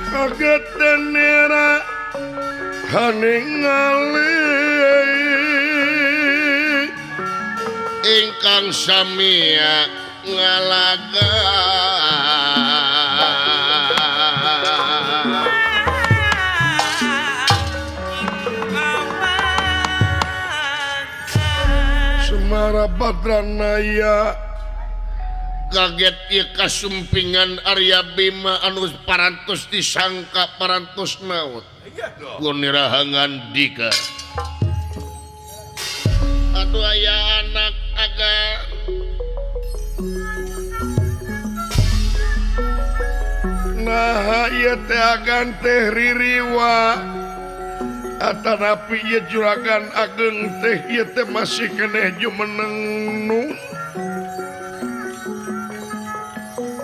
Kaget nera haningali ingkang samia ngalaga Semara Badranaya kaget ieu kasumpingan Arya Bima anu parantos disangka parantos maut gunirahangan dika aduh aya anak agak nah ieu teh agan teh ririwa atanapi ieu juragan ageng teh ieu teh masih keneh jumeneng nu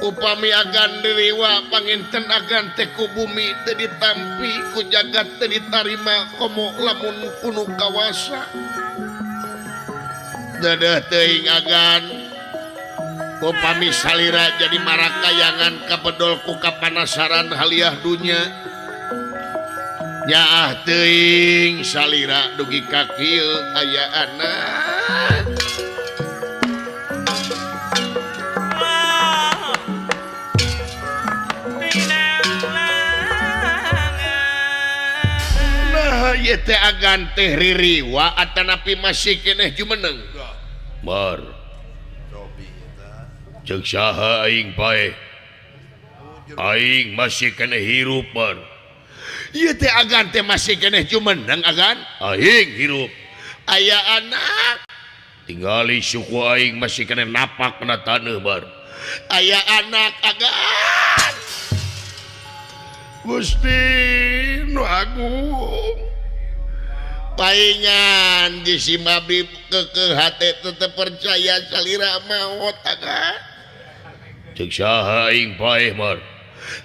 upami agan diriwa panginten agan teh ku bumi teu ditampi ku jagat teu ditarima komo lamun kuno kawasa dedeh teuing agan upami salira jadi marakayangan kabedol ku kapanasaran haliah dunya nyaah teuing salira dugi ka kieu aya anak nah ieu teh agan teh ririwa atanapi masih keneh jumeneng mar ceuk saha aing paeh aing masih keneh hirup mar ieu teh agan teh masih keneh jumeneng agan aing hirup aya anak tingali suku aing masih keneh napak kana taneuh mar aya anak agan Gusti nu agung paingan di si Mabib kekeh hate tetep percaya salira maot agan ceuk saha aing paeh mar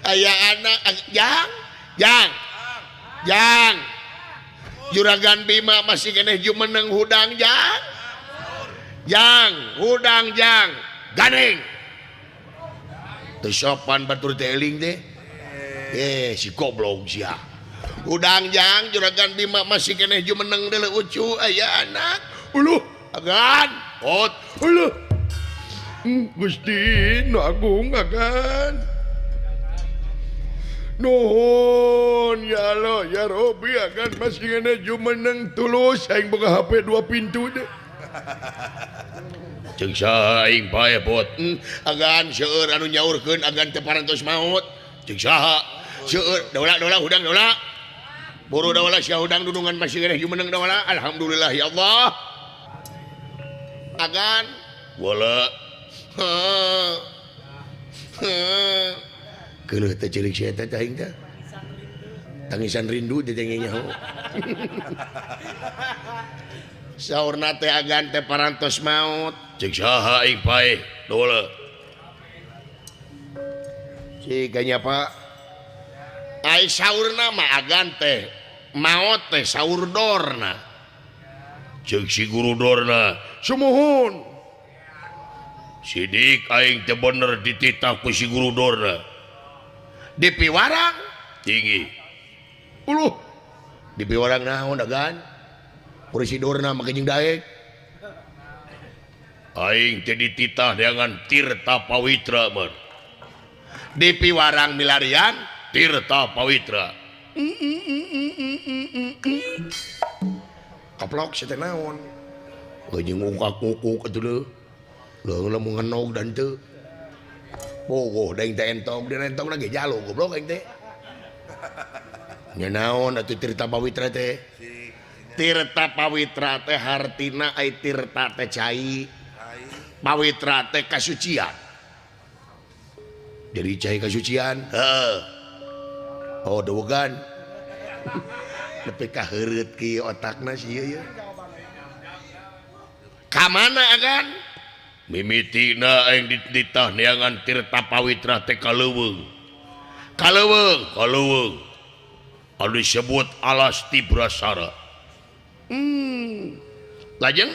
aya anak jang jang jang Juragan Bima masih keneh jumeneng hudang jang jang hudang jang gandeng teu sopan batur teh eling teh si goblok sia hudang jang Juragan Bima masih keneh jumeneng deuleu ucu aya anak uluh agan ot uluh Gusti nu agung agan nuhun ya Allah ya Robi agan masih keneh jumeneng tulus aing boga HP 2 pintu deh ceuk saha aing paeh bot agan seueur anu nyaurkeun agan teh parantos maot ceuk saha seueur daula hudang daula buru daula sia hudang dudungan masih keneh jumeneng daula alhamdulillah ya Allah agan wala keuleuh teh ceurik sia teh aing teh tangisan rindu teh nyaho saurna teh agan teh parantos maot ceuk saha aing paeh daula siga nya Pak ai saurna mah agan teh maot teh saur dorna ceuk si guru dorna sumuhun sidik aing teh bener dititah ku si guru dorna dipiwarang tinggi uluh dipiwarang naon agan kursi dorna make jeung daek aing teh dititah dengan Tirta Pawitra mer dipiwarang milarian Tirta Pawitra kaplok sia teh naon jeung ngungkak-ngungkuk atuh leuh leuh lamun ngenog dan teu bogoh da aing teh entog dan entog lagi jalo goblok aing teh nya naon atuh Tirta Pawitra teh Tirta Pawitra teh hartina ai tirta teh cai pawitra teh kasucian jadi cai kasucian heeh oh dewegan nepi ka heureut kieu otakna sieun ieu ka mana agan mimitina aing dititah neangan Tirta Pawitra teh ka leuweung ka leuweung ka leuweung anu disebut alas Tibrasara lajeng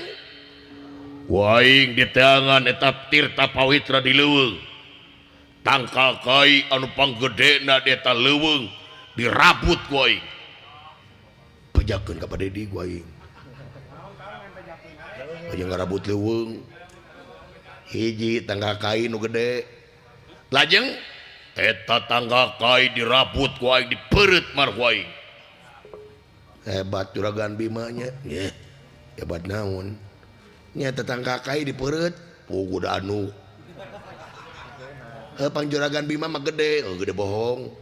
ku aing diteangan eta Tirta Pawitra di leuweung Tangkal kai anu panggedena di eta leuweung dirabut ku aing. Bejakeun ka Pak Dedi ku aing. Aja ngarabut leuweung. Hiji tangkal kai nu gede. Lajeng eta tangkal kai dirabut ku aing dipeureut mar ku aing. Hebat juragan Bima nya. Yeh, hebat naon? Nya eta tangkal kai dipeureut, puguh da anu. Pang juragan Bima mah gede, oh, gede bohong.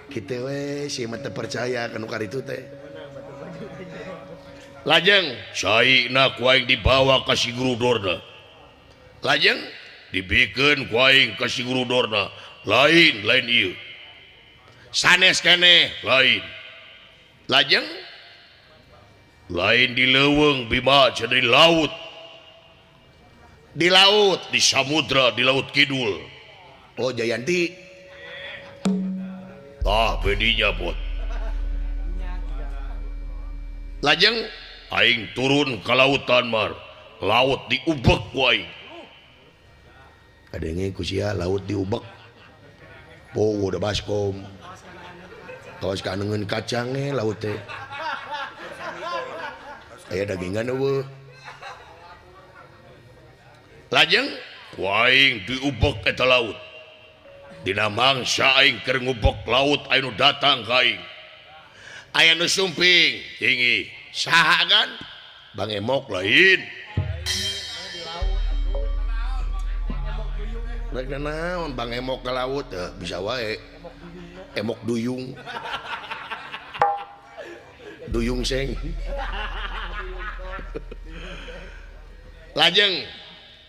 Kitu we si mah teu percaya ka nu karitu teh. Lajeng caina ku aing dibawa ka si Guru Dorna. Lajeng dibikeun ku aing ka si Guru Dorna. Lain lain ieu. Sanes keneh lain. Lajeng lain di leuweung Bima jadi laut. Di laut, di samudra, di laut kidul. Oh Jayanti. Tah bedinya bot. Lajeng aing turun ke lautan mar. Laut diubek ku aing. Kadenge ku sia laut diubek. Oh udah baskom. Kawas kanengeun kacang ge laut teh. Aya dagingan eueuh. Lajeng ku aing diubek eta laut. Dina mangsa aing keur ngubek laut aya nu datang ka aing. Aya nu sumping tinggi. Saha kan? Bang Emok lain. Rek naon Bang Emok ke laut bisa wae. Emok duyung. Duyung seng. Lajeng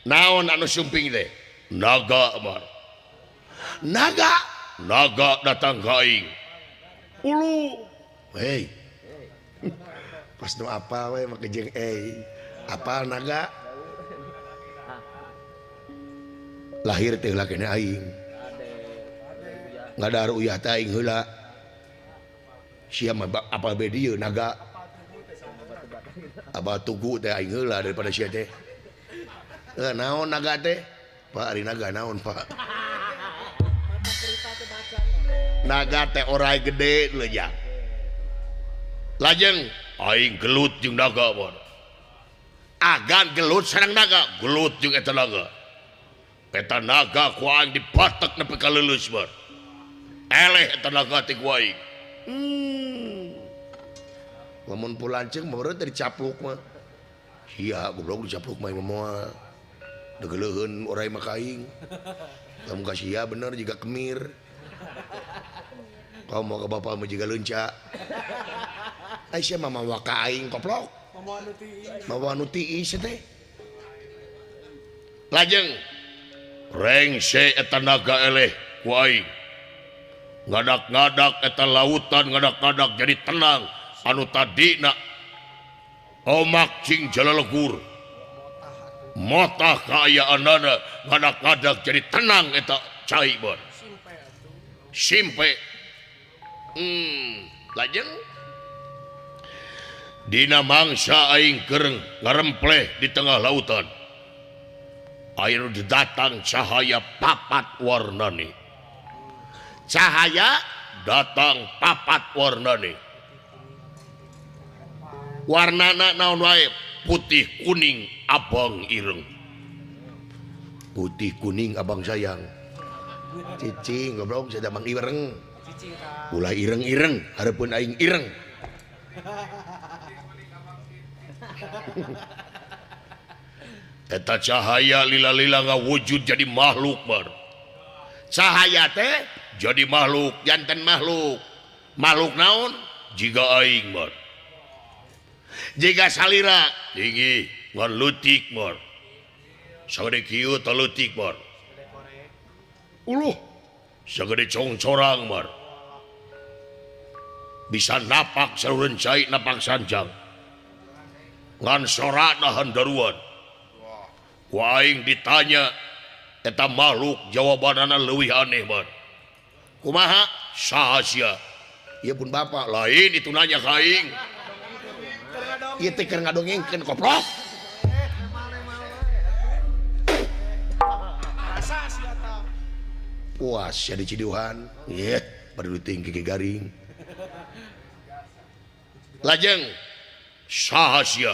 naon anu sumping teh? Naga mar. Naga, naga datang ka aing. Ulu. Hei. Pas nu apa we make jeung ei. Apal naga? Lahir teh heula keneh aing. Ngadahar uyah teh aing heula. Sia mah apal be dieu naga. Abah tugu teh aing heula daripada sia teh. Naon naga teh? Pak ari naga naon Pak? Naga teh orai gede lejang. Lajeng aing gelut jeung naga mun. Agan gelut sareng naga, gelut jeung eta naga. Eta naga ku aing dibatek nepi ka leuleus mun. Eleh eta naga teh ku aing. Lamun pulanceng meureun teh dicapluk mah. Sia goblok dicapluk mah moal. Degeleuheun orai mah ka aing. Lamun ka sia bener jiga kemir. Kau mau ke bapak mah jiga leunca. Ai sia mah mawa ka aing koplok. Mawa nu tiis teh. Lajeng rengse eta naga eleh ku aing. Ngadak-ngadak eta lautan ngadak-ngadak jadi tenang anu tadina omak cing jalalegur. Motah kaayaanana ngadak-ngadak jadi tenang eta cai bar. Simpe. Lajeng dina mangsa aing keur ngarempleh di tengah lautan. Air datang cahaya papat warnane. Cahaya datang papat warnane. Warnana naon wae? Putih, kuning, abang, ireng. Putih, kuning, abang sayang. Cicing goblok saya abang ireng. Ulah ireng-ireng, hareupeun aing ireng. Eta cahaya lila-lila ngawujud jadi makhluk bar. Cahaya teh jadi makhluk, janten makhluk. Makhluk naon? Jiga aing bar. Jiga salira tinggi ngan leutik bar. Sagede kieu teh leutik bar. Uluh, sagede congcorang bar. Bisa napak saluran cai napak sanjang. Ngan sorana handaruan. Ku aing ditanya eta makhluk jawabanana leuwih aneh bar. Kumaha? Saha sia? Ieu pun bapak. Lain itu nanya ka aing. Ieu teh keur ngadongengkeun koplok. Puas ya di Ciduhan. Ye, baru tinggi ke garing. Lajeng saha sia?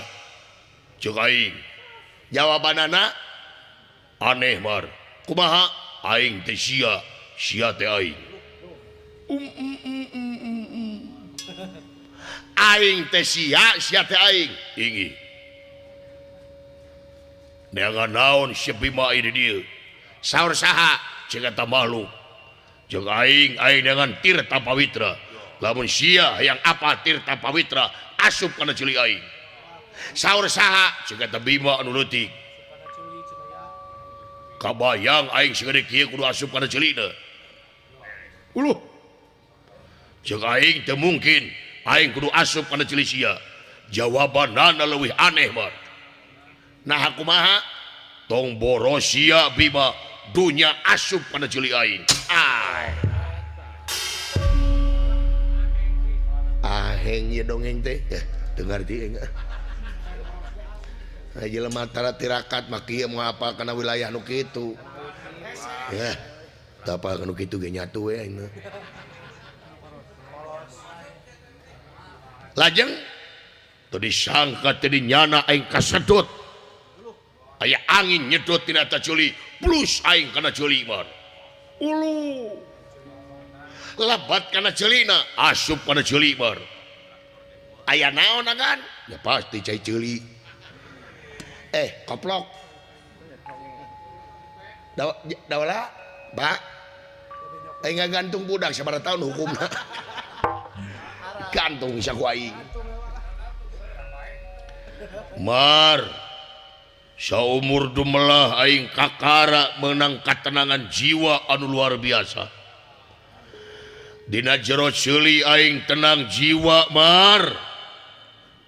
Ceuk aing. Jawabanana aneh mar. Kumaha? Aing teh sia, sia teh aing. Aing teh sia, sia teh aing. Ingi. Neangan naon si Bima di dieu? Saur saha? Ceuk eta makhluk. Ceuk aing, aing neangan Tirta Pawitra. Lamun sia hayang apa Tirta Pawitra asup kana ceuli aing. Saur saha? Ceuk eta Bima anu leutik. Kabayang aing segede kieu kudu asup kana ceulina. Uluh. Ceuk aing teu mungkin aing kudu asup kana ceuli sia. Jawabanana leuwih aneh mah. Nah kumaha? Tong boros sia Bima, dunya asup kana ceuli aing. Ai. Aheng ieu dongeng teh. Teu ngarti aing. Jelema tara tirakat mah kieu moal apal kana wilayah nu kitu. Ya, teu apal kana kitu ge nyatu we aing. Lajeng teu disangka teu dinyana aing kasedot. Aya angin nyedot tina eta ceuli, plus aing kana ceuli mah. Ulu. Lebat kana ceulina, asup kana ceuli mah. Aya naon agan? Ya pasti cai ceuli. Koplok. Dawala, Pak. Aing ngagantung budak sabaraha tahun hukumna. Gantung bisa ku aing. Mar, saumur dumelah aing kakara menang katenangan jiwa anu luar biasa. Dina jero ceuli aing tenang jiwa mar.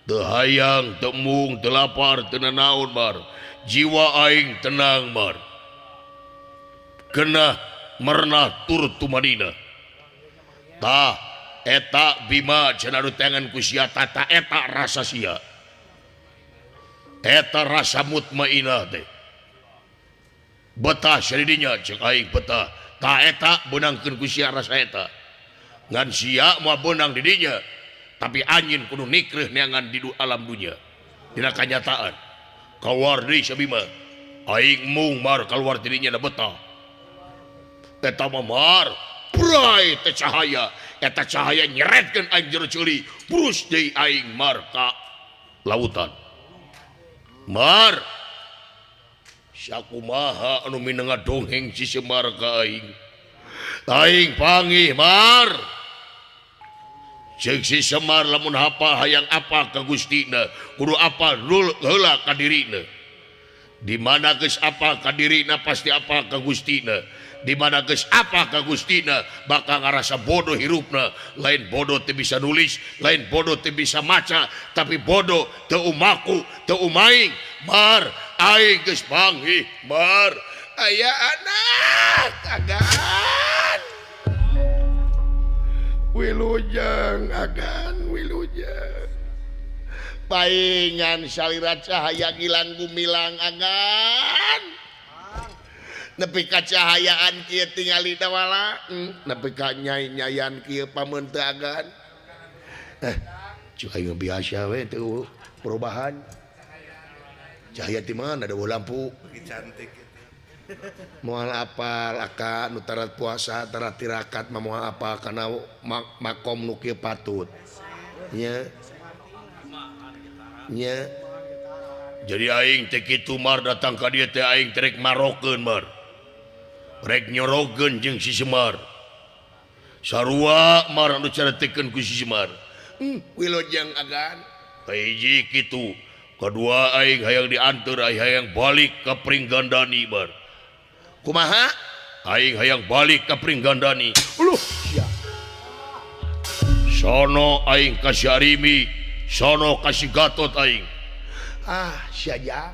Teu hayang, teu mung, teu lapar, teu nanaon mar. Jiwa aing tenang mar. Genah mernah tur tumanina. Tah eta Bima cenah nu tengen ku sia tata eta rasa sia. Eta rasa mutmainah teh. Betah sia di dinya ceuk aing betah. Tah eta beunangkeun ku sia rasa eta. Ngan sia moal beunang di dinya. Tapi anjin kudu nikreuh neangan di alam dunya. Dina kanyataan. Kaluar deui sia Bima. Aing mung mar kaluar ti dinya da betah. Eta mah mar bray teh cahaya. Eta cahaya nyeretkeun aing jero ceuli. Brus deui aing mar ka lautan. Mar sakumaha anu minenga dongeng si Semar ka aing. Aing panggih mar. Ceuk si Semar lamun hapa hayang apa ka Gustina, kudu apa heula ka dirina. Di mana geus apa ka dirina pasti apa ka Gustina. Di mana geus apa ka Gustina bakal ngarasa bodoh hirupna. Lain bodoh teu bisa nulis, lain bodoh teu bisa maca, tapi bodoh teu umaku, teu umaing. Mar, aing geus panggih, mar. Aya anak agan. Wilujeng agan wilujeng. Paingan salira cahaya gilang gumilang agan. Nepi ka cahayaan kieu tingali dawala, nepi ka nyai-nyayan kieu pameun teu agan. Cuk aing biasa we teu perubahan. Cahaya ti mana ada lampu. Cantik. Moal apal aka nu tarat puasa tarat tirakat mah moal apal kana makom nu kieu patut. Nya. Nya. Jadi aing teh kitu mar datang ka dieu teh aing teh rek marokeun mar. Rek nyorogeun jeung si Semar. Sarua mar anu caretekeun ku si Semar. Wilujeng agan. Kahiji kitu. Kadua aing hayang dianteur aing hayang balik ka Pringgandani mar. Kumaha? Aing hayang balik ka Pringgandani. Uluh sia. Sono aing ka si Arimi, sono ka si Gatot aing. Ah, sia jang.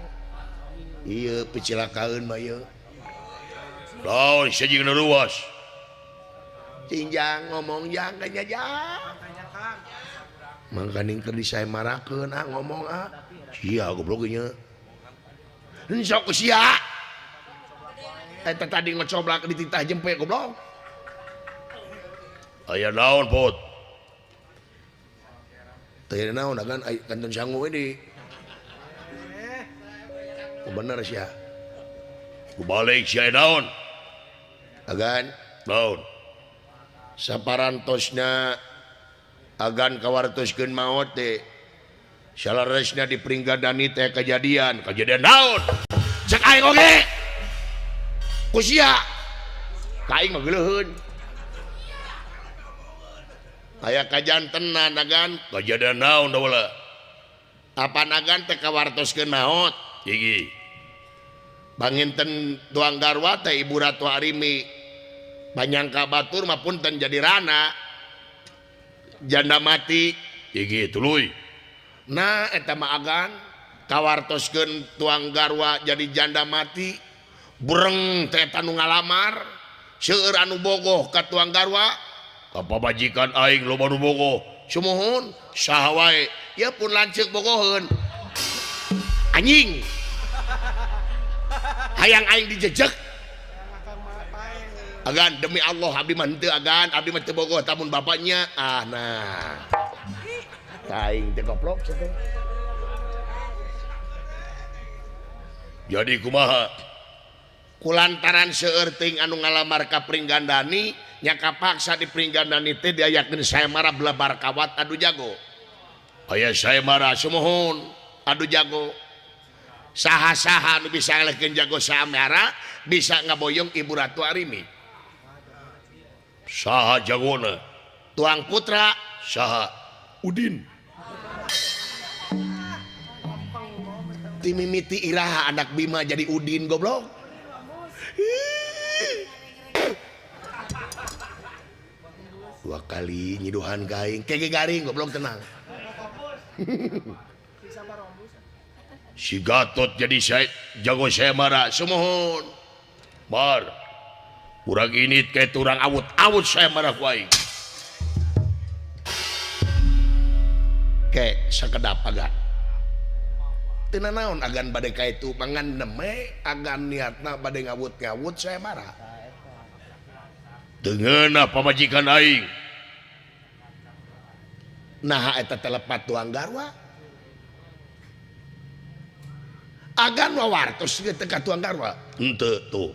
Ieu picilakaeun mah ieu. Laon sia jeung ruas. Cinjang ngomong jang ka nya jang. Mangkaning keur disaemarakeun ah ngomong ah. Sia goblok nya. Sok sia. Eta tadi ngocoblak dititah jempe goblok. Aya naon Pot? Teu naon agan kantun sangu we di. Bener sia. Kubalik sia naon? Agan naon? Saparantosna agan kawartoskeun maot teh. Salaresna di Pringgadani teh kejadian. Kejadian naon? Cek aing oge. Ku sia. Ka aing mah geuleuheun. Aya kajantenan agan. Kejadian naon daula? Apan agan teh kawartoskeun maot? Hiji. Banginten tuang garwa teh Ibu Ratu Arimi. Banyangka batur mah punten jadi rana. Janda mati. Hiji tuluy. Nah eta mah agan kawartoskeun tuang garwa jadi janda mati. Bureng teh eta nu ngalamar. Seueur anu bogoh ka tuang garwa. Ka pamajikan aing loba nu bogoh. Sumuhun saha wae. Ieu pun lanceuk bogoheun. Anjing. Hayang aing dijejek. Agan demi Allah abdi mah henteu agan, abdi mah teu bogoh tamun bapaknya. Ah nah. Aing teh goblok cenah. Jadi kumaha? Kulantaran seueur teuing anu ngalamar ka Pringgandani, nya kapaksa di Pringgandani teh diayakeun sayembara belebar kawat adu jago. Aya sayembara sumuhun adu jago. Saha-saha nu bisa ngalehkeun jago sayembara bisa ngaboyong Ibu Ratu Arimi. Saha jagona? Tuang Putra. Saha? Udin. Timimiti iraha anak Bima jadi Udin goblok. Dua kali nyiduhan kaing kege garing goblok tenang. Si Gatot jadi saya jago sayembara sumuhun. Bar urang ini ke turang awut-awut sayembara ku aing. Ke sakedap agan. Teu nanaon agan bade ka itu mangan neme agan niatna bade ngawut-ngawut sayembara. Teu ngeunah pamajikan aing. Naha eta telepat tuang garwa. Agan wawartos teu ka tuang garwa. Henteu tuh.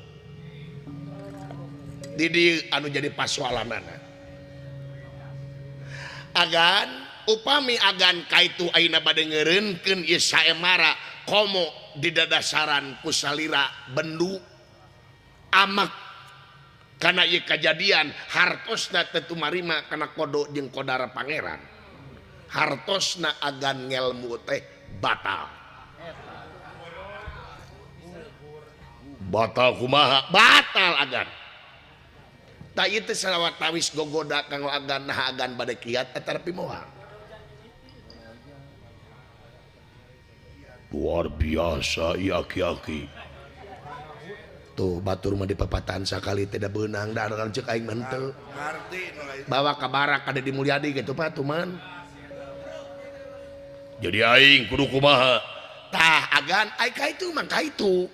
Di dieu anu jadi pasoalanana. Agan upami agan kaitu ayeuna bade ngeureunkeun ieu sayembara komo di dadasaran ku salira bendu amak kana ieu kajadian hartosna teu tumarima kana kodo jeung kodara pangeran. Hartosna agan ngelmu teh batal. Batal kumaha? Batal agan. Tah ieu teh salawat tawis gogoda kanggo agan nah agan bade kiat eta repi moal. Luar biasa ieu aki-aki. Tuh batur mah di papatan sakali teh da beunang da anu ceuk aing mah henteu. Bawa ka barak ka Dedi Mulyadi kitu Pak tuman. Jadi aing kudu kumaha? Tah agan ai ka itu mah ka itu.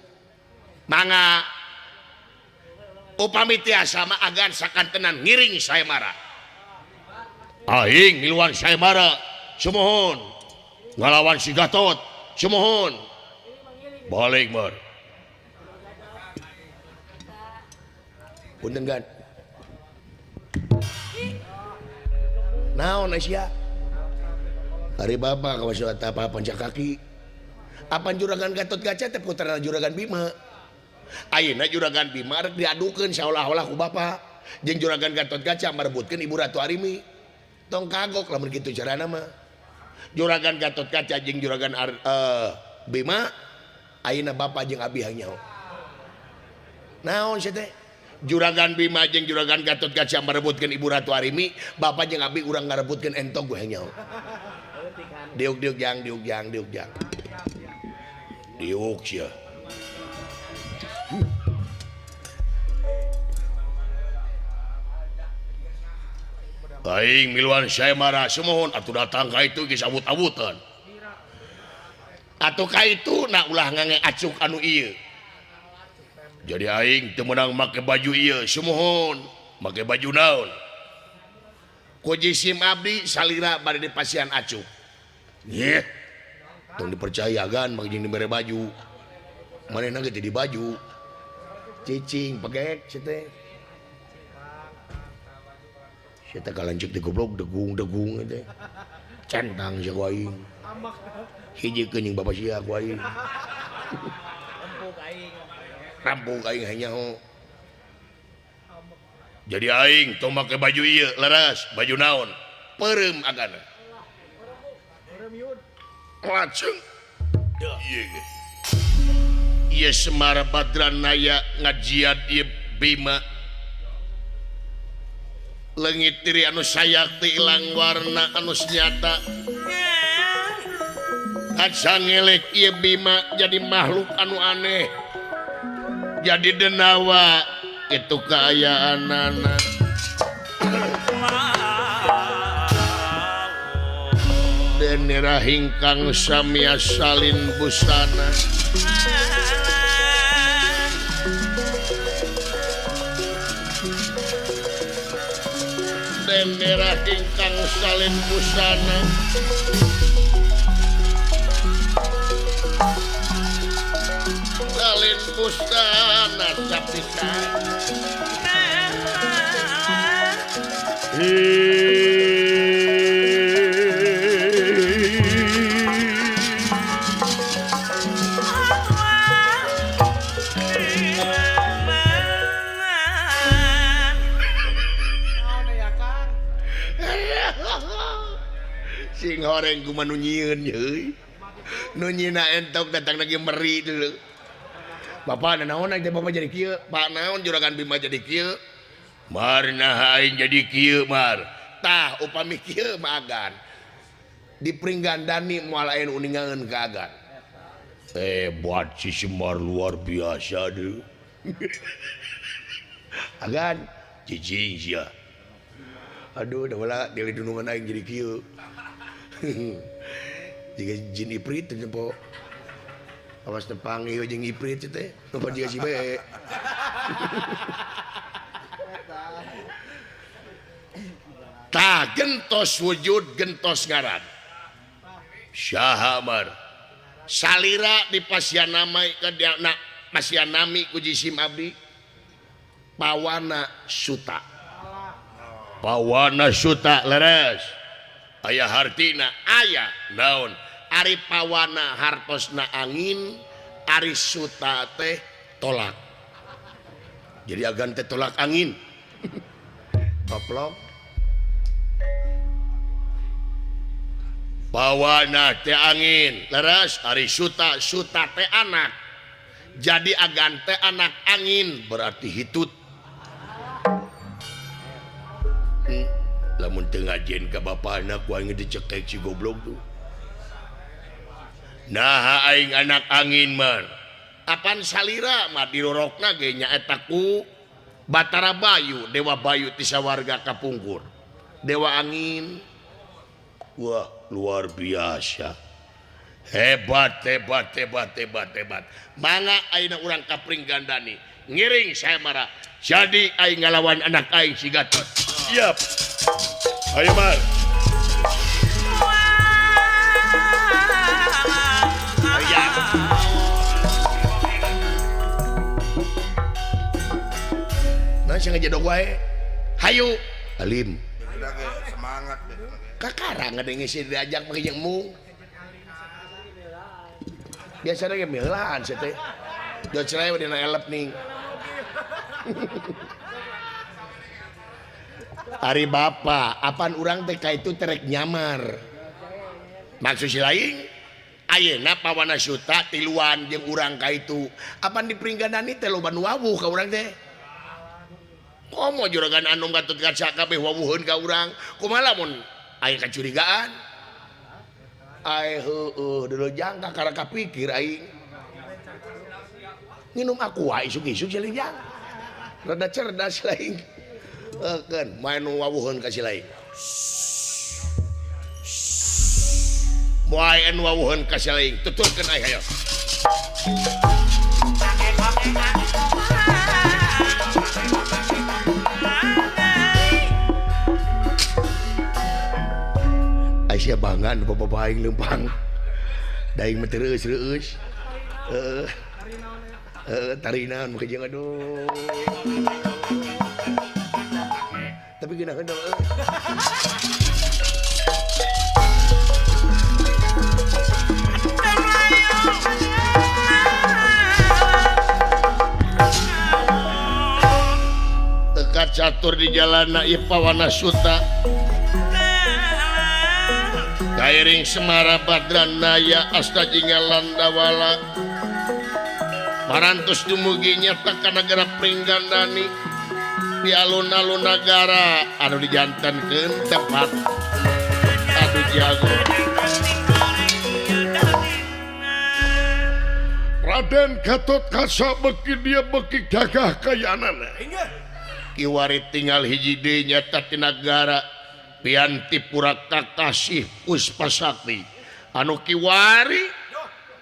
Mangga upami tiasa mah agan sakantenan ngiring sayembara. Aing ngiluan sayembara Sumuhun. Ngalawan si Gatot Sumuhun. Balik mer. Punten gan. Naon sia? Ari bapa kawas apa pancakaki. Apan juragan Gatot Kaca teh putrana juragan Bima. Ayeuna juragan Bima rek diadukeun saolah-olah ku bapa jeung juragan Gatot Kaca merebutkeun Ibu Ratu Arimi. Tong kagok lamun kitu carana mah. Juragan Gatot Kaca jeung juragan Bima ayeuna bapa jeung abi hanyaho. Naon sia teh? Juragan Bima jeung juragan Gatot Kaca merebutkeun Ibu Ratu Arimi, bapa jeung abi urang ngarebutkeun entog we hanyaho. Diuk-diuk jang, diuk jang, diuk jang. Diuk sia. Aing miluan sayembara sumuhun atuh datang ka itu geus awut-awutan. Atuh ka itu na ulah ngange acuk anu ieu. Jadi aing teu meunang make baju ieu sumuhun make baju naon ku jisim abdi salira bade dipasihan acuk. Yeh tong dipercaya gan make jeung dibere baju manehna ge teu di baju cicing pegek sia teh sia teh kalanceuk teh goblok degung-degung teh centang sia ku aing hijikeun jeung bapa sia ku aing rampung aing hanyaho. Jadi aing tong make baju ieu leres baju naon peureum agana lajeng ieu ge ieu Semar Badranaya ngajiat ieu Bima leungit diri anu sayakti ilang warna anu senyata kaca ngelek ieu Bima jadi makhluk anu aneh jadi denawa itu kaayaanana denera hingkang samia salin busana denera hingkang salin busana salin busana sapisan. Sing horeng kumaha nu nyieun euy. Nu nyieuna entok datang lagi meri dulu. Bapak naon teh bapak jadi kieu? Pak naon juragan Bima jadi kieu? Mar nah aing jadi kieu mar. Tah upami kieu mah agan. Di Pringgandani moal aya nu uningangeun ka agan. Hebat si Semar luar biasa deui. Agan cicing sia. Aduh da wala dilidunungan aing jadi kieu. Jiga jin iprit teh po. Awas tepang ieu jeung iprit teh, loba jiga si bae. Tah gentos wujud gentos ngaran. Saha mar? Salira di pasianamai ka na pasianami ku jisim abdi. Pawana Suta. Pawana Suta leres. Aya hartina aya naon? Ari pawana hartosna angin, ari suta teh tolak. Jadi agan teh tolak angin. Goblok. Pawana teh angin, leres ari suta, suta teh anak. Jadi agan teh anak angin berarti hitut. Lamun teu ngajen ka bapana ku aing dicekek si goblok tuh. Nah aing anak angin mar. Apan salira mah dirorokna ge nyaeta ku Batara Bayu, Dewa Bayu ti sawarga kapungkur. Dewa angin. Wah, luar biasa. Hebat, hebat, hebat, hebat, hebat. Mangga ayeuna urang ka Pringgandani. Ngiring saya marah. Jadi aing ngalawan anak aing si Gatot. Siap. Ayo mar. Nah, saya ngajedog wae. Hayu, alim. Semangat. Kakara ngadenge si diajak make jeung mung. Biasana ge meulaan sia teh. Jauh cerai dina elep nih. Ari bapa, apan urang teh ka itu terek nyamar. Maksud si lain, ayeuna Pawana Suta tiluan jeung urang ka itu. Apan di Pringgandani teh loba nu wawuh ka urang teh. Komo juragan Anom Gatot Kaca kabeh wawuheun ka urang. Kumaha lamun aya kacurigaan? Ai heueuh deuleu jangka kakara kapikir aing. Nginum aqua isuk-isuk si jang. Rada cerdas lain. Keun main nu wawuheun ka si lain. Moal nu wawuheun ka si lain. Tuturkeun aing hayo. Sia bangga nu bapak aing leumpang. Da aing mah teu reueus-reueus. Heeh. Heeh, tari naon make jeung aduh. Tapi geunaheun euy. Tekat catur di jalana ieu Pawana Suta. Kairing Semara Badranaya asta jingga Landawala. Parantos dumugi nyata ka nagara Pringgandani di alun-alun nagara anu dijantankeun tempat adu jago. Raden Gatot Kaca beki dia beki gagah kayanana. Kiwari tinggal hiji deui nyata ti nagara Pianti Purakakasih Puspasakti anu kiwari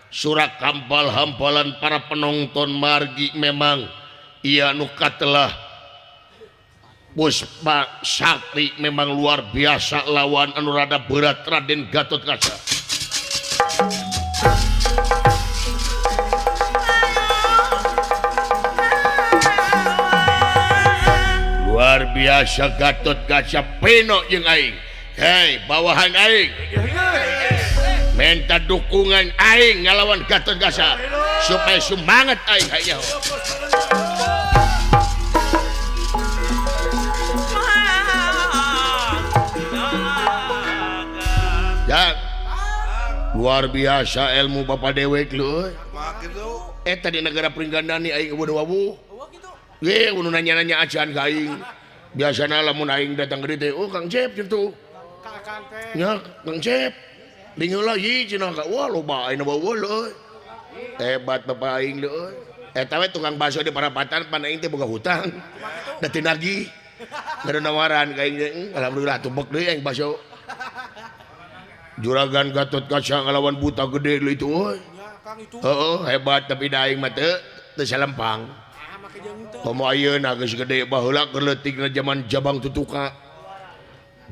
surak hampal-hampalan para penonton margi memang ia anu katelah Puspa Sakti memang luar biasa lawan anu rada berat Raden Gatot Kaca. Luar biasa Gatot Kaca peno jeung aing. Hei, bawahan aing. Minta dukungan aing ngalawan Gatot Kaca supaya semangat aing hayo. Ya. Luar biasa ilmu bapak dewek leuy. Eta di negara Pringgandani aing eueuh wawuh. Ge nu nanya-nanya acan ka aing. Biasana lamun aing datang ke dieu teh, oh Kang Cep kitu. Nya Kang Cep. Lingeula ieu cenah ka wah loba aing wawuh leuy. Hebat bapak aing leuy. Eta we tukang bakso di parapatan pan aing teh boga hutang. Da teu nagih. Ngadu nawaran ka aing teh, alhamdulillah tubek deui aing bakso. Juragan Gatot Kaca ngalawan buta gede leuy itu euy. Heeh, hebat tapi da aing mah teu salempang. Komo ayeuna geus gede baheula keur leutikna jaman Jabang Tutuka.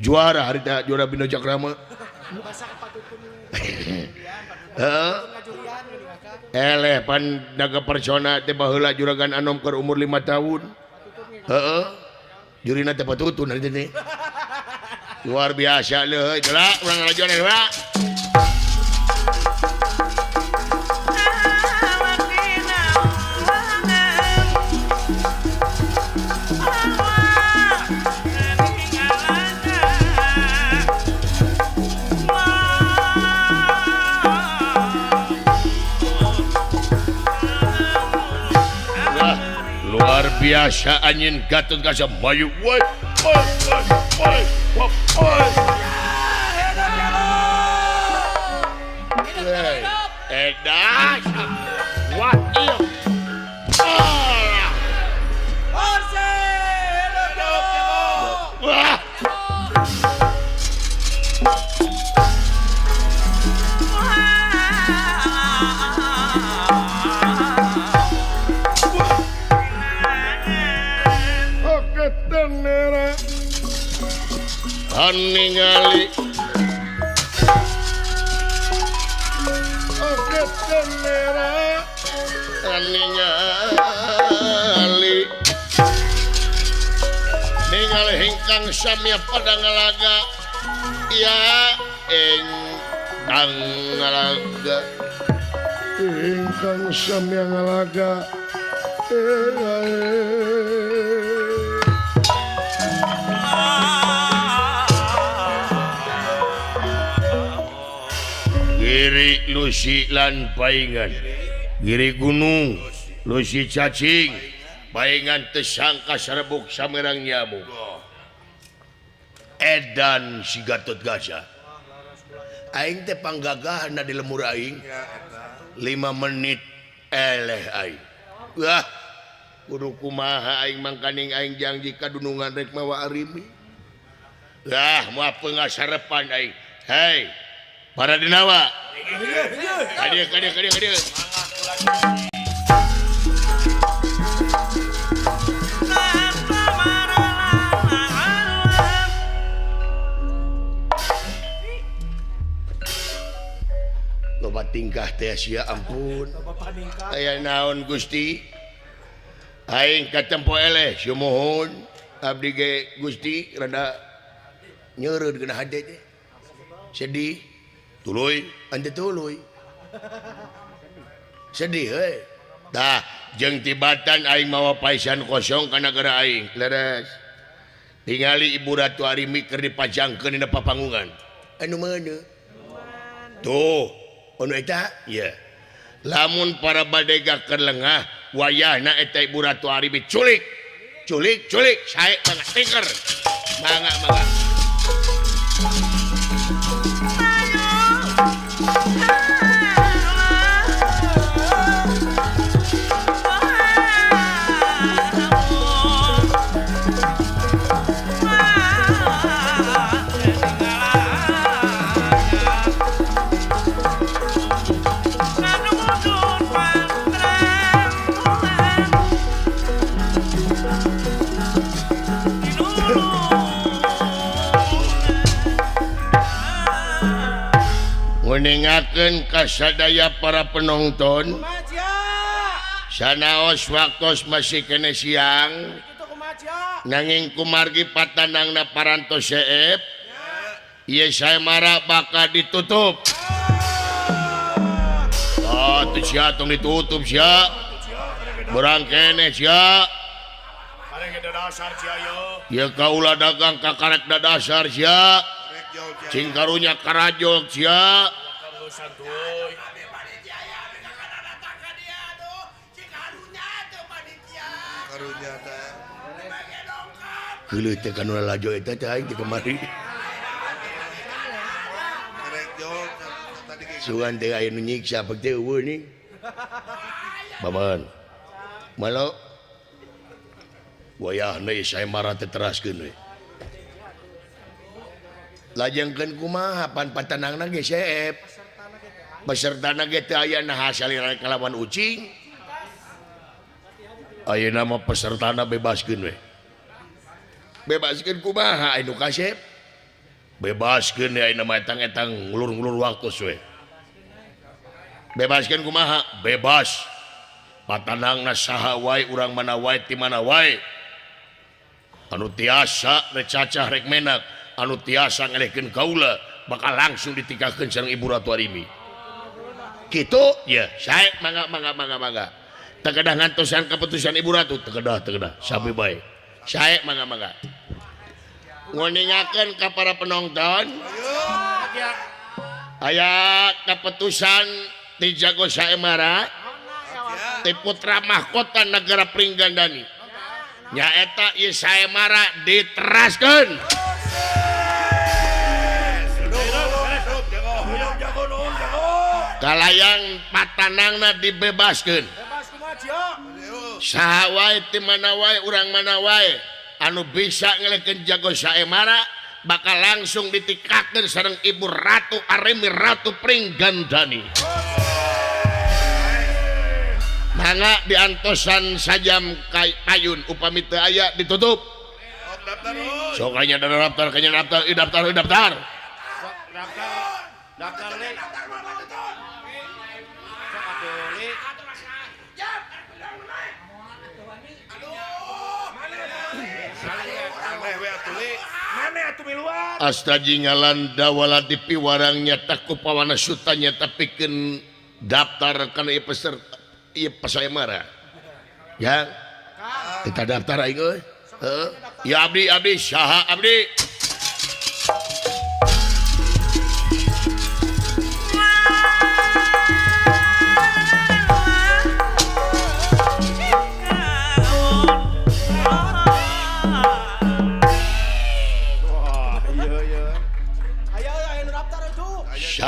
Juara harita juara Bina Cakrama. Heeh. Eleh pan naga persona teh baheula juragan anom keur umur 5 tahun. Heeh. Jurina teh patutun harita teh. Luar biasa leuy. Geura urang ngalajuan heula. Luar biasa anjing Gatot Kaca mayu woi woi woi woi woi. Edan wah iya. Wah. Ningali ningali ningali hingkang samya pada ngalaga ya ingkang ngalaga ingkang samya ngalaga Giri Lusi lan paingan Giri gunung Lusi cacing paingan tersangka serebuk samerang nyamuk edan si Gatot Kaca aing teh panggagahna di lemur aing 5 menit eleh aing wah kudu kumaha aing mangkaning aing janji kadunungan rek mawa arimi lah moal pengasarepan aing. Hei para dinawa kadieu kadieu kadieu kadieu. Tingkah teh sia ampun. Aya naon Gusti? Aing katempo eleh sumuhun abdi ge Gusti rada nyeureud kana hate teh. Sedih. Tuluy, ante tuluy. Sedih heuy. Tah, jeung tibatan aing mawa paisan kosong ka nagara aing. Leres. Tingali Ibu Ratu Arimi keur dipajangkeun dina papanggungan. Anu mana? Tuh, anu eta? Ieu. Lamun para badega keur lengah, wayahna eta Ibu Ratu Arimi culik. Culik, culik, sae mangga tingker. Mangga, mangga. Meninggalkan kasadaya para penonton sanaos waktos masih kene siang nanging kumargi patanangna parantos seep ieu saemara bakal ditutup. Oh teu sia tong ditutup sia berang kene sia ieu kaula dagang kakarek dadasar sia cing karunya karajog sia. Keuleuh teh kana lalajo eta teh aing teh kamari. Sugan teh aya nu nyiksa pek teh eueuh nih. Baman. Malo. Wayahna ieu saemara teh teraskeun we. Lajengkeun kumaha pan patanangna ge seep. Pesertana ge teu aya naha salira kalawan ucing. Ayeuna mah pesertana bebaskeun we. Bebaskeun kumaha anu kasep? Bebaskeun ayeuna mah etang-etang ngulur-ngulur waktu we. Bebaskeun kumaha? Bebas. Patanangna saha wae urang mana wae ti mana wae. Anu tiasa rek cacah rek menak. Anu tiasa ngelehkeun kaula bakal langsung ditikahkeun sareng Ibu Ratu Arimi. Kitu ya, sae mangga mangga mangga mangga. Teu kedah ngantosan keputusan Ibu Ratu, teu kedah teu kedah, sami bae. Sae mangga mangga. Nguningakeun ka para penonton. Aya keputusan ti Jago Saemara ti putra mahkota negara Pringgandani. Nyaeta ieu Saemara diteraskeun. Kalayang patanangna dibebaskeun. Saha wae ti mana wae urang mana wae anu bisa ngelehkeun Jago Saemara bakal langsung ditikakeun sareng Ibu Ratu Arimi Ratu Pringgandani. Mangga diantosan sajam payun upami teu aya ditutup. Sok nya daftar kanya daftar daftar daftar. Daftar Astaji ngalanda wala dipiwarang nyata ku pawana suta nyata pikeun daftar kana ieu peserta ieu pasaemara. Ya. Kita daftar aing euy. Heeh. Ya abdi abdi saha abdi.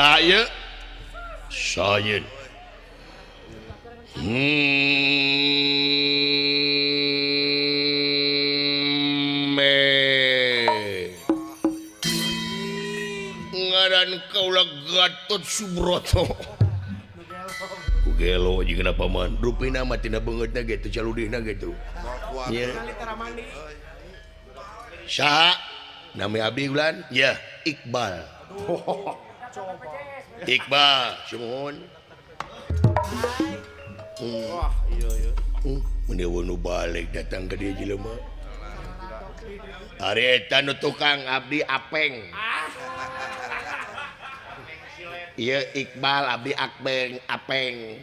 Saya ngaran kaula Gatot Subroto. Ku gelo jeung kenapa man rupina mah tina beungeutna ge teu caludihna gitu. Nya. Saha? Nami abdi ulan? Ya, Iqbal. Iqbal, sumuhun. Wah, iya iya. Mun nu balik datang ke dia jelema. Ari eta nu tukang abdi apeng. Ieu Iqbal abdi akbeng apeng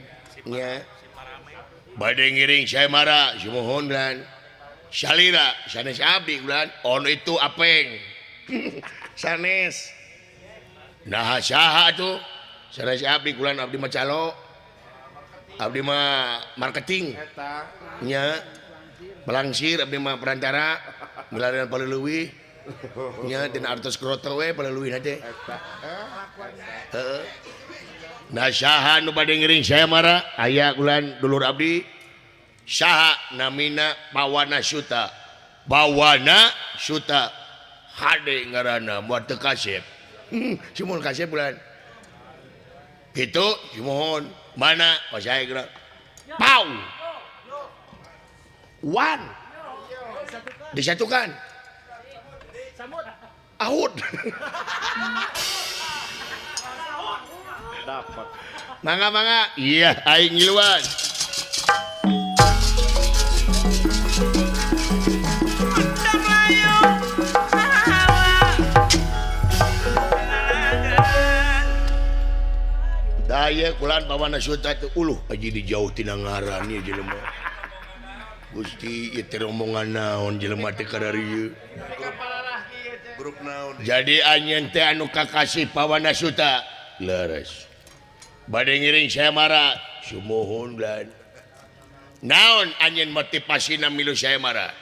nya. Bade ngiring saya mara sumuhun lan. Salira sanes abdi ulan on itu apeng. Sanes. Nah saha tuh? Sanes abdi kulan abdi mah calo. Abdi mah marketing. Nya. Pelangsir abdi mah perantara. Milarian paleuwih. Nya dina artos kroto we paleuwih teh. Heeh. Nah saha nu bade ngiring saya mara aya kulan dulur abdi. Saha namina Pawana Suta. Pawana Suta hade ngaranna moal teu kasep. Sumuhun kasep bulan. Kitu sumuhun mana pasai geura. Pau. Wan. Disatukan. Ahud. Dapat. Mangga mangga. Iya aing ngiluan. Daya kulan Pawana Suta teh uluh aji di jauh tina ngaran ieu jelema. Gusti ieu teh rombongan naon jelema teh kadarieu. Grup naon. Jadi anjeun teh anu kakasih Pawana Suta. Leres. Bade ngiring saya mara, sumuhun lan. Naon anjeun motivasina milu saya mara?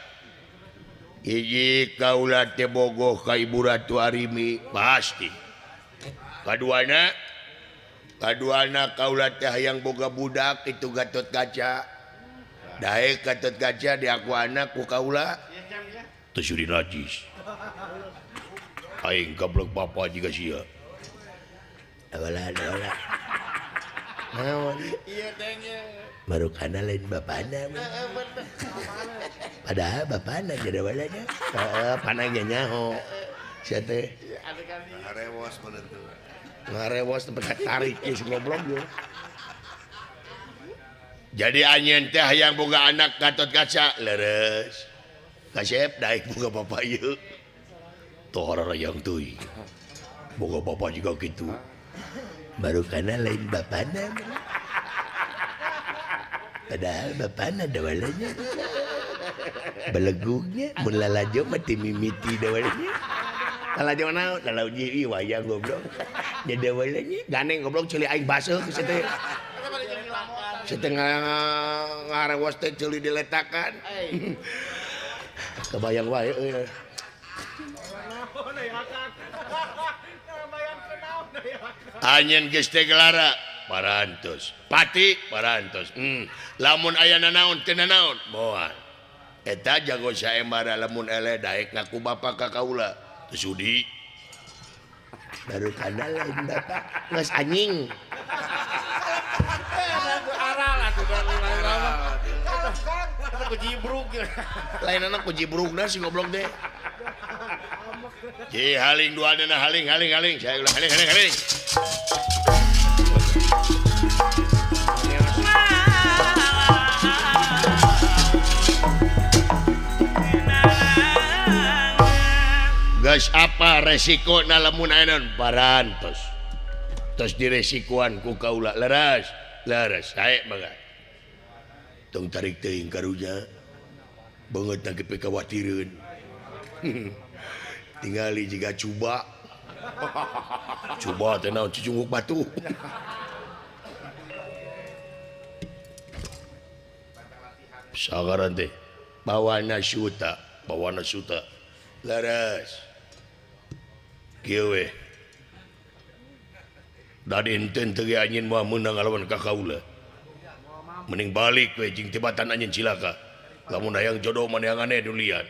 Hiji kaula teh bogoh ka Ibu Ratu Arimi pasti. Kaduana kaula teh hayang boga budak itu Gatot Kaca. Daek Gatot Kaca diakuana ku kaula. Teu suri najis. Aing gablek bapa jiga sia. Dawala dawala. Naon? Iya teh. Marukana lain bapana. Padahal bapana jadi walanya. Heeh, panangnya nyaho. Sia teh. Ngarewos bener tuh. Ngarewos tempat tarik geus goblok yo. Jadi anjeun teh hayang boga anak Gatot Kaca leres. Kasep daek boga bapa ieu. Toh hararayang teuing. Boga bapa juga kitu. Marukana lain bapana. Padahal bapana dawalanya. Belegugnya mun lalajo mah teu mimiti dawalanya. Lalajo naon? Lalajo ieu wayang goblok. Jadi dawalanya gandeng goblok ceuli aing baseuh geus teh. Setengah ngarewos teh ceuli diletakan. Kebayang wae euy. Anjeun geus teh gelara parantos. Pati parantos. Lamun aya nanaon teu nanaon moal. Eta jago saembara lamun eleh daek ngaku bapa ka kaula. Teu sudi. Baru kana lain bapak geus anjing. Lain anak ku jibrugna si goblok teh. Ji haling dua dana haling haling haling saya ulah haling haling haling. Geus apa resiko na lamun ayeuna parantos. Tos diresikoan ku kaula leres leres sae mangga. Tong tarik teuing karunya. Beungeut na geus kawatireun. Tingali jiga cuba. Cuba teh naon cicunguk batu. Sagaran teh Pawana Suta, Pawana Suta. Leres. Kieu we. Da dinten teu ge anjeun moal meunang ngalawan ka kaula. Mending balik we jeung tibatan anjeun cilaka. Lamun hayang jodoh mah neangan dulian.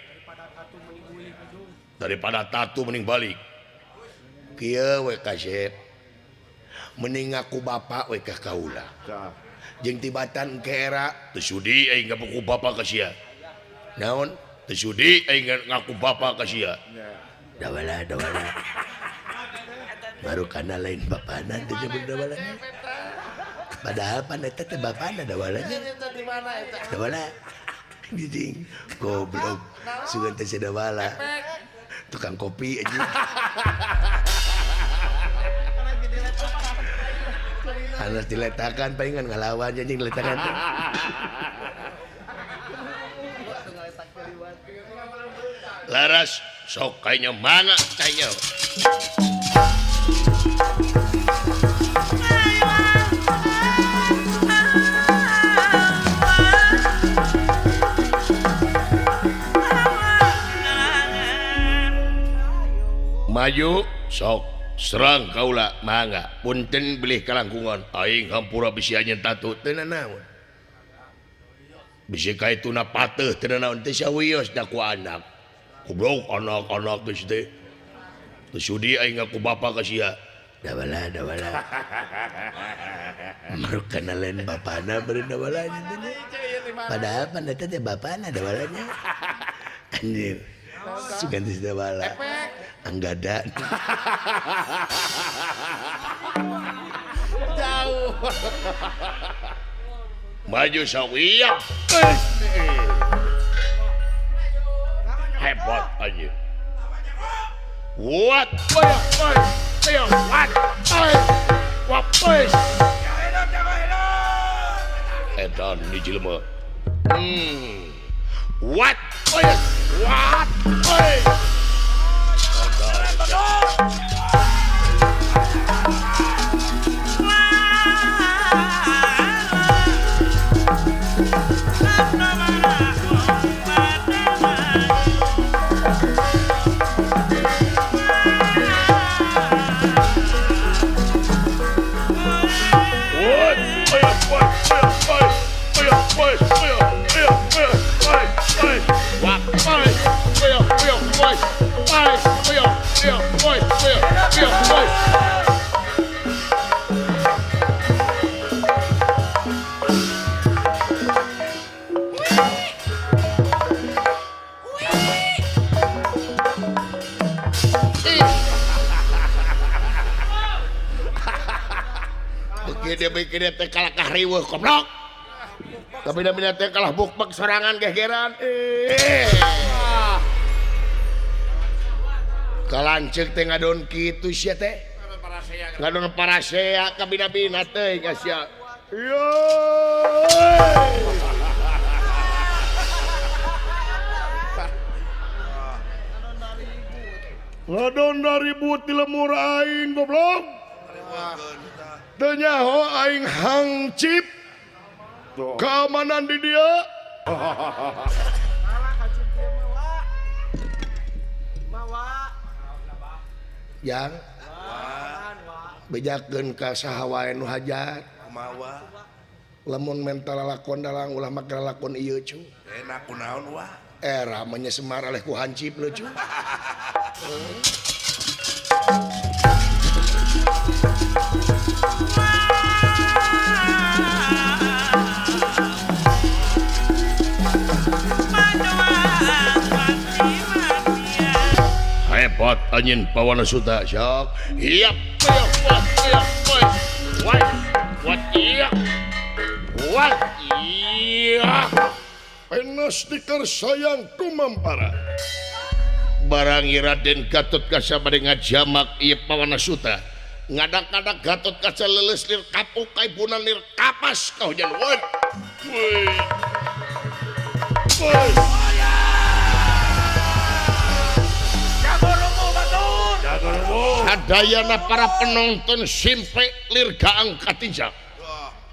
Daripada tatu mending balik. Kieu we kasep. Mending ngaku bapak we ka kaula. Jeung tibatan ke era teu sudi aing ngaku bapak ka sia. Naon? Teu sudi aing ngaku bapak ka sia. Dawala dawala. Baru kana lain bapana teu nyebut dawala. Padahal pan eta teh bapana dawalanya. Dawala. Anjing goblok. Sugan teh si dawala. Tukang kopi anjing. Harus diletakan palingan ngalawan anjing diletakan. Laras sok kayaknya mana kayaknya. Maju sok serang kaula mangga punten bilih kalangkungan aing hampura bisi anjeun tatu teu nanaon bisi kaituna pateuh teu nanaon teh sawios da ku anak goblok anak-anak geus teh teu sudi aing ngaku bapa ka sia dawala dawala marukana lain bapana beureun dawala nya padahal pan eta teh bapana dawalanya anjir sugan teh dawala anggada jauh maju sok iya hebat aja what what what edan di jelema what what teh kalah riweuh goblok. Tapi da teh kalah bukbek sorangan gegeran. Kalanceuk teh ngadon kitu sia teh. Ngadon parasea kabina-bina teh ka sia. Yo. Ngadon ribut di lemur aing goblok. Teu nyaho aing hangcip keamanan di dia. Yang bejakeun ka saha wae nu hajat. Lamun mental lalakon dalang ulah make lalakon ieu cu. Enak kunaon wah. Era mah nya Semar aleh ku hancip leuh cu. Hebat anjing Pawana Suta sok. Iya, what iya. Penas dikar sayang kumampara. Barang Raden Gatot Kaca bade ngajamak ieu Pawana Suta. Ngadak-ngadak Gatot Kaca leuleus lir kapuk kaibunan lir kapas ka hujan. Woi. Woi. Sadayana para penonton simpe lir gaang katinjak.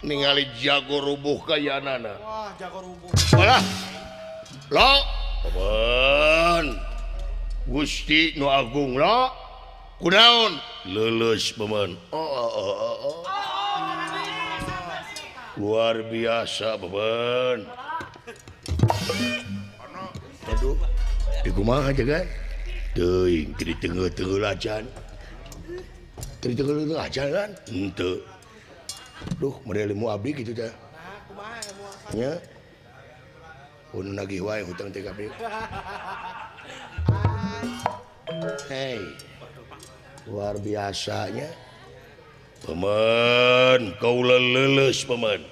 Ningali jago rubuh kayanana. Wah, jago rubuh. Walah. Lo, paman. Gusti nu agung lo. Kunaon? Leuleus paman. Oh. Luar biasa paman. Aduh, di kumaha jaga? Teuing teu ditengeuh-tengeuh acan. Teu ditengeuh acan kan? Henteu. Duh, model ilmu abdi gitu teh. Nah, kumaha ilmu? Nya. Pun nagih wae hutang teh ka abdi. Hei. Luar biasanya. Paman kaula leuleus paman.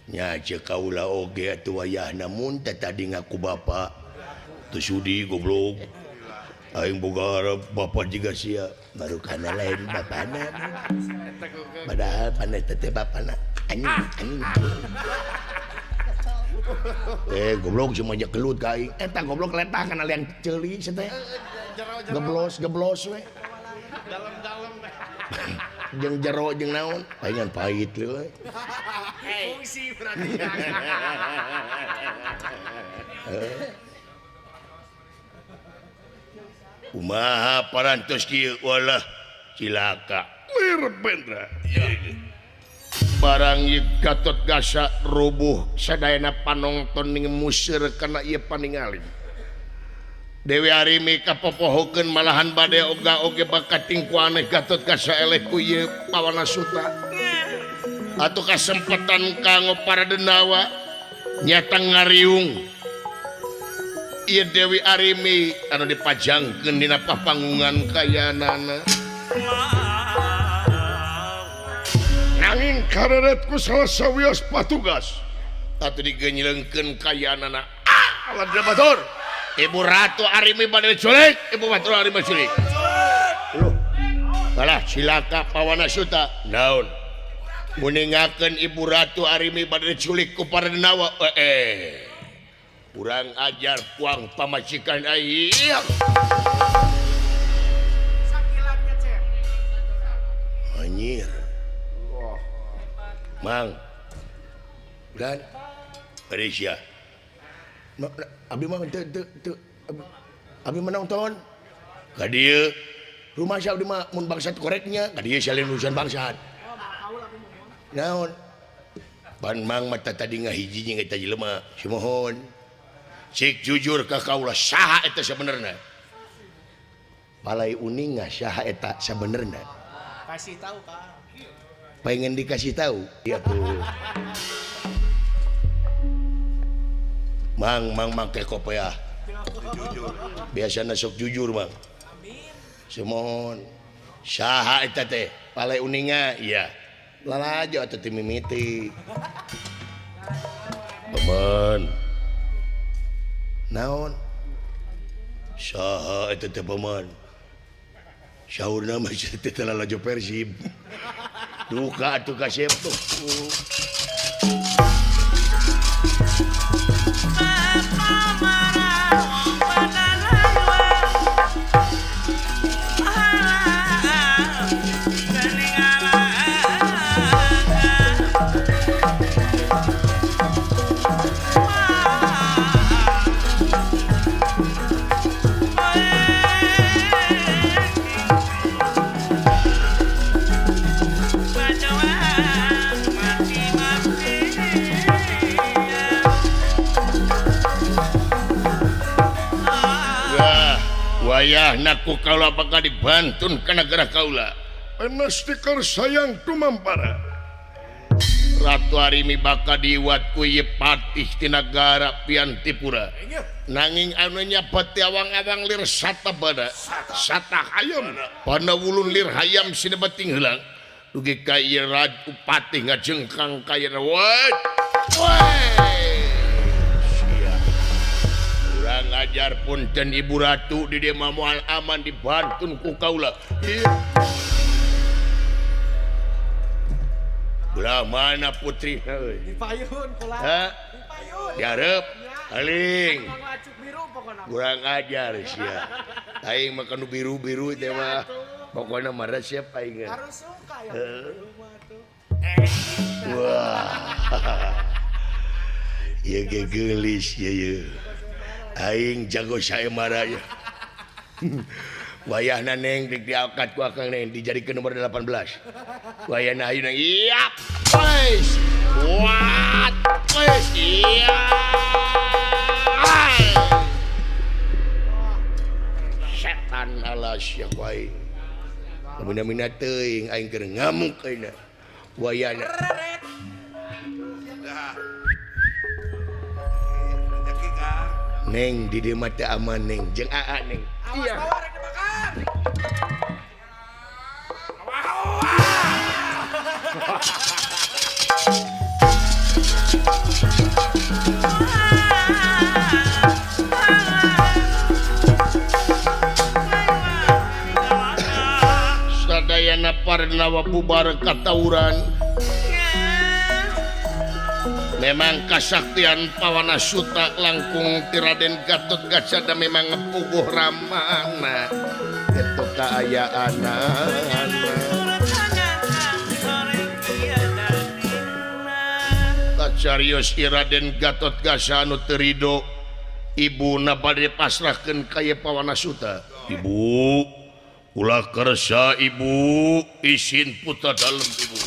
Nya ceuk kaula oge atuh wayahna mun teh tadi ngaku bapa. Teu sudi goblok. Aing boga harap bapa jiga sia baru kana lain bapana. Padahal pandai teh bapana. Anjing anjing. Goblok cuma aja kelut ka aing. Eta goblok letah kana liang ceuli sia teh. Geblos geblos we. Dalam-dalam. Jeung jero jeung naon? Palingan pahit leuy. Fungsi berarti. Kumaha parantos kieu walah cilaka. Lir Bendra. Barang ieu Gatot Gasa rubuh sadayana panonton ning museur kana ieu paningali. Dewi Arimi kapopohokeun malahan bade oga oge bakat tingku aneh Gatot Gasa eleh ku ieu Pawana Suta. Atuh kasempetan kanggo para denawa nyata ngariung. Ieu Dewi Arimi anu dipajangkeun dina papanggungan kayanana. Nanging kareret ku salah sawios patugas. Atuh digenyleungkeun kayanana. Ah, lawan batur. Ibu Ratu Arimi bade diculik, Ibu Ratu Arimi diculik. Loh. Kalah cilaka Pawana Suta. Naon? Muningakeun Ibu Ratu Arimi bade diculik ku para denawa. Kurang ajar puang pamajikan aing. Sakilatnya, Cep. Anjir. Mang. Dan Malaysia. Abi mah teu abi menonton. Ka dieu rumah sia abdi mah mun bangsat koreknya, ka dieu salin urusan bangsat. Naon? Pan mang mata tadi ngahiji jeung eta jelema, simohon. Cik jujur ka kaula saha eta sabenerna? Palai uninga saha eta sabenerna? Kasih tahu, Kak. Pengen dikasih tahu? Iya tuh. Mang mang make kopiah. Biasana sok jujur, Mang. Simohon. Saha eta teh? Palai uninga? Iya. Lalajo atuh teh mimiti. Paman. Naon? Saha eta teh paman? Saurna mah teh lalajo Persib. Duka atuh kasep tuh. Wayahna ku kaula bakal dibantun kana negara kaula. Enas tikar sayang tumampara. Ratu Arimi bakal diwat ku ieu patih ti nagara Piantipura. Nanging anu nyapati awang-awang lir sata bada. Sata hayam. Pana wulun lir hayam sinebating heulang. Dugi ka ieu Ratu Patih ngajengkang ka ieu. Woi. Ngajar punten Ibu Ratu di dieu mah moal aman dibantun ku kaula. Belah mana putri? Di payun kula. Di payun. Dihareup. Aling. Kurang ajar sia. Aing mah kanu biru-biru teh mah. Pokona mah resep aing. Harus suka ya. Wah. Ieu ge geulis ieu. Aing jago saemara ya. Wayahna neng dik diangkat ku akang neng dijadikeun nomor 18. Wayahna ayeuna iap. Wes. What? Wes. Iya. Setan alas ya ku aing. Mina-mina teuing aing keur ngamuk ayeuna. Wayahna. Neng di dieu mah teu aman neng jeung aa neng. Awas bawa rek dimakan. Parnawa bubar katawuran. Memang kasaktian Pawana Suta langkung ti Raden Gatot Kaca da memang ngepuguh ramana kitu kaayaanana. Kacarios Raden Gatot Kaca anu teu rido ibuna bade pasrahkeun ka ieu Pawana Suta. Ibu ulah kersa ibu, isin putra dalem ibu.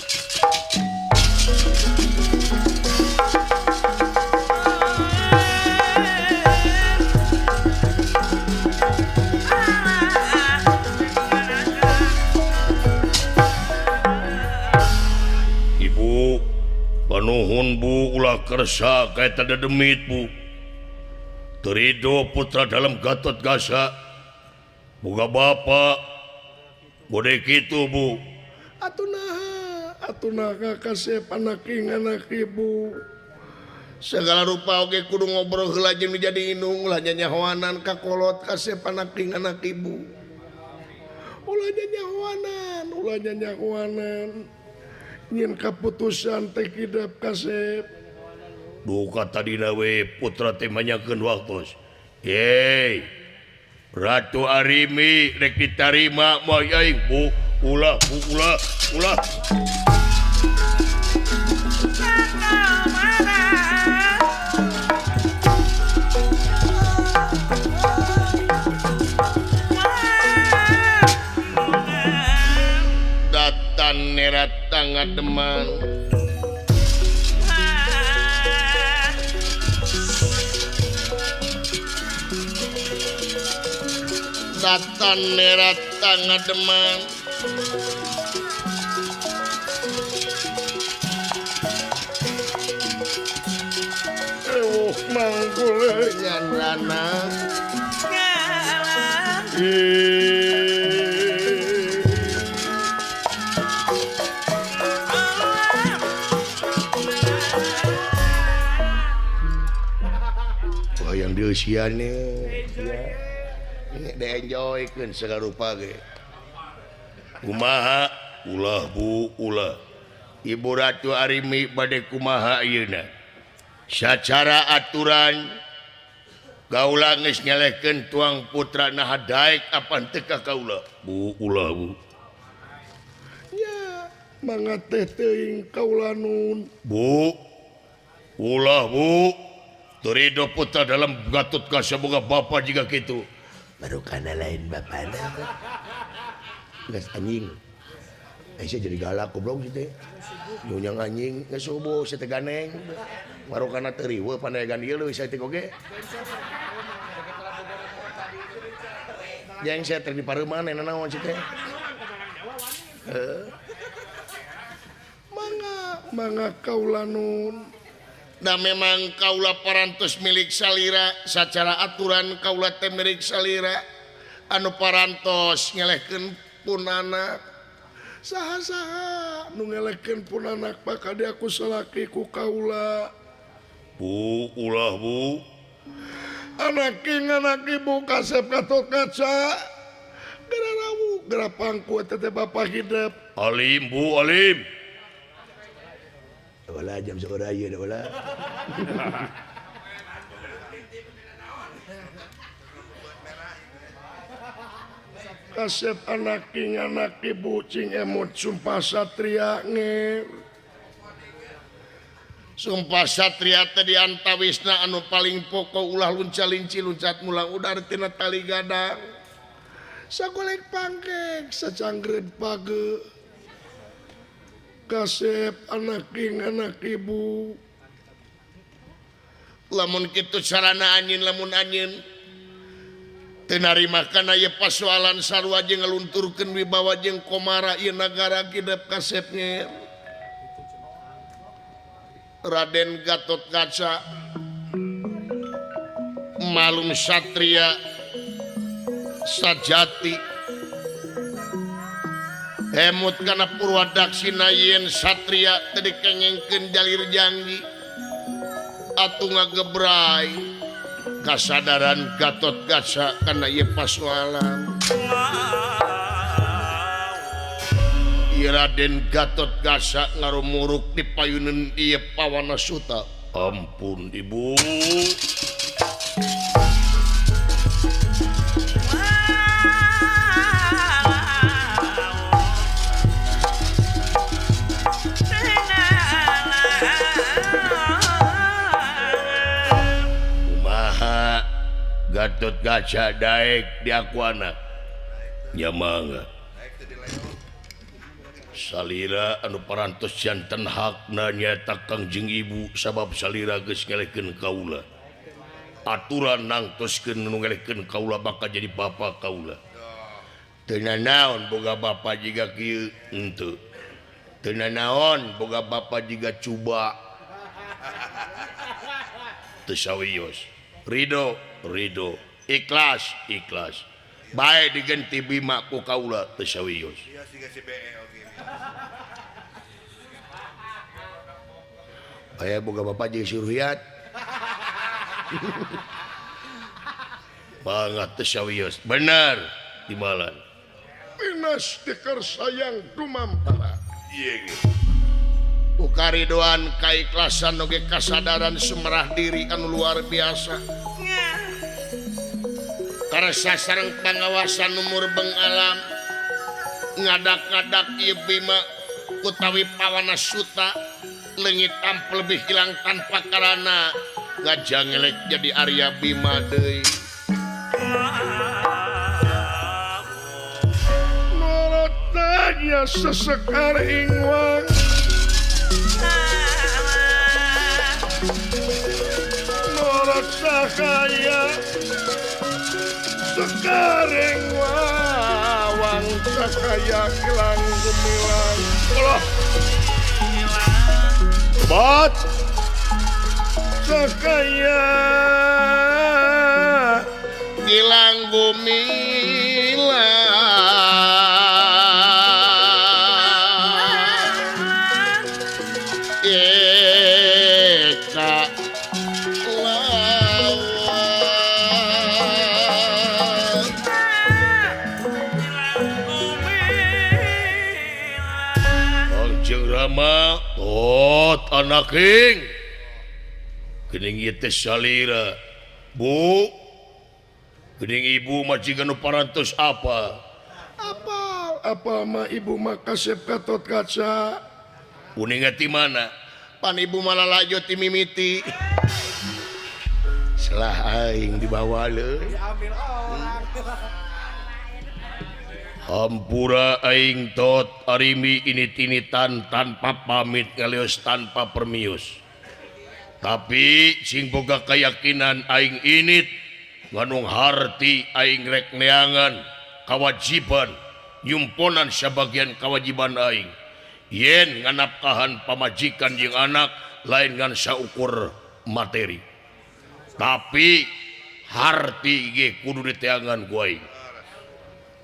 Ibu panuhun bu, ulah kersa kaya tanda demit bu. Terido putra dalam Gatot Kaca boga bapa bode kitu bu. Atuh naha, atuh naha kasep anak anak ibu. Segala rupa oge kudu ngobrol heula jeung jadi indung ulah nyanyahoanan ka kolot kasep anak anak ibu. Ulah nyanyahoanan, ulah nyanyahoanan. Nyin kaputusan teh kidep kasep. Duka tadina we putra teh manyakeun waktos. Yeay. Ratu Arimi rek ditarima moal aing bu, ulah bu, ulah, ulah. Datan nerat tangademan. Datan nerat tangademan. Ewuh manggule nyan rana. Wah yang diusian nih. Enjoykeun segala rupa ge. Kumaha ulah bu ulah. Ibu Ratu Arimi bade kumaha ayeuna. Sacara aturan kaula geus nyelehkeun tuang putra naha daek apan teu ka kaula. Bu ulah bu. Nya mangga teh teuing kaula nun. Bu ulah bu. Teu rido putra dalam Gatot Kaca boga bapa jiga kitu. Baru karena lain bapakna geus anjing. Saya jadi galak goblok gitu. Nyunyang anjing geus subuh saya teh ganeng. Baru karena teu riweuh pandaegan ieu leuwih saeutik oge. Jeung saya teh di pareuman enak naon sih teh. Mangga mangga kaula nun. Da memang kaula parantos milik salira secara aturan kaula teh milik salira anu parantos ngelehkeun pun anak. Saha-saha nu ngelehkeun pun anak bakal aku salaki ku kaula. Bu ulah bu. Anak anak ibu kasep Gatot Kaca. Geura rawu geura pangku eta teh bapa hidep. Alim bu alim. Wala jam sekolah ieu wala. Kasep anak anak ibu cing emut sumpah satria nger. Sumpah satria teh diantawisna anu paling pokok ulah lunca linci luncat mulang udar tina tali gadang. Sagolek pangkek sacangreud page. Kasep anak anak ibu. Lamun kitu sarana anjeun lamun anjeun teu narima kana ieu pasoalan sarua jeung ngalunturkeun wibawa jeung komara ieu nagara kidep kasep nger. Raden Gatot Kaca malum satria sajati emut kana purwadaksina yen satria teu dikengengkeun jalir janji atuh ngagebrai kasadaran Gatot Kaca kana ieu pasoalan. Ieu Raden Gatot Kaca ngarumuruk di payuneun ieu Pawana Suta. Ampun ibu. Kumaha Gatot Kaca daek diakuana? Nya mangga. Salira anu parantos janten hakna nyaeta Kangjeng Ibu sabab salira geus ngelehkeun kaula. Aturan nangtoskeun nu ngelehkeun kaula bakal jadi bapa kaula. Teu nanaon boga bapa jiga kieu henteu. Teu nanaon boga bapa jiga cuba. Teu sawios. Ridho, ridho. Ikhlas, ikhlas. Bae digenti Bima ku kaula teu sawios. Aya boga bapak jeung si Ruhiyat. Banget teu sawios. Bener timbalan. Pinas tikar sayang dumampara. Ieu ge. Ku karidoan kaikhlasan oge kasadaran sumerah diri anu luar biasa. Karsa sareng pangawasan umur beng alam ngadak-ngadak ieu Bima utawi Pawana Suta leungit tampil lebih hilang tanpa karana ngajangelek jadi Arya Bima deui. Norotanya sesekar ingwang norot sakaya sekareng wawang sakaya kilang gumilang. Allah bat sakaya gilang gumilang eka Rama tot anaking geuning ieu teh salira bu geuning ibu majikan nu parantos apa apa apa mah ibu mah kasep Gatot Kaca uninga ti mana pan ibu malah lalajo ti mimiti salah aing dibawa leuy diambil orang. Hampura aing tot arimi ini tinitan tanpa pamit ngalios tanpa permios. Tapi sing boga keyakinan aing init nganung harti aing rek neangan kewajiban nyumponan sebagian kewajiban aing. Yen nganapkahan pamajikan jeung anak lain ngan saukur materi. Tapi harti ge kudu diteangan ku aing.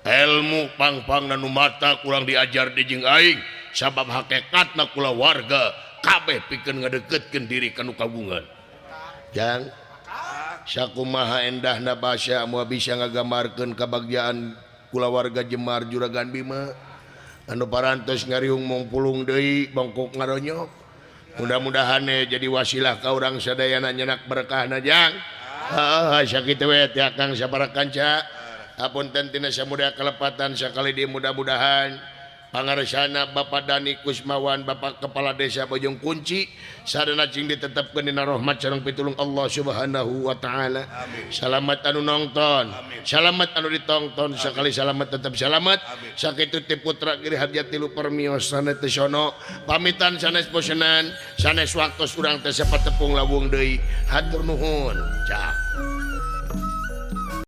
Ilmu pangpang nu mata kurang diajar di jeung aing sabab hakikatna kula warga kabeh pikeun ngadeukeutkeun diri ka nu kagungan. Jang sakumaha endahna basa moal bisa ngagambarkeun kabagjaan kula warga Jemar Juragan Bima anu parantos ngariung mungpulung deui bongkok ngaronyok. Mudah-mudahan jadi wasilah ka urang sadayana nyenak berkahna jang. Heeh sakitu we teh Kang sabaraha kanca. Apunten tina samuda kelepatan sakali di mudah-mudahan pangarsana Bapak Dani Kusmawan Bapak Kepala Desa Bojong Kunci sadana cing ditetepkeun dina rahmat sareng pitulung Allah Subhanahu wa taala. Salamat anu nonton, salamat anu ditongton, sakali salamat tetap salamat. Sakitu ti putra Giri Harja tilu permios sanes teu sono pamitan sanes bosenan sanes waktos urang teh sapatepung lawung deui. Hatur nuhun. Cak.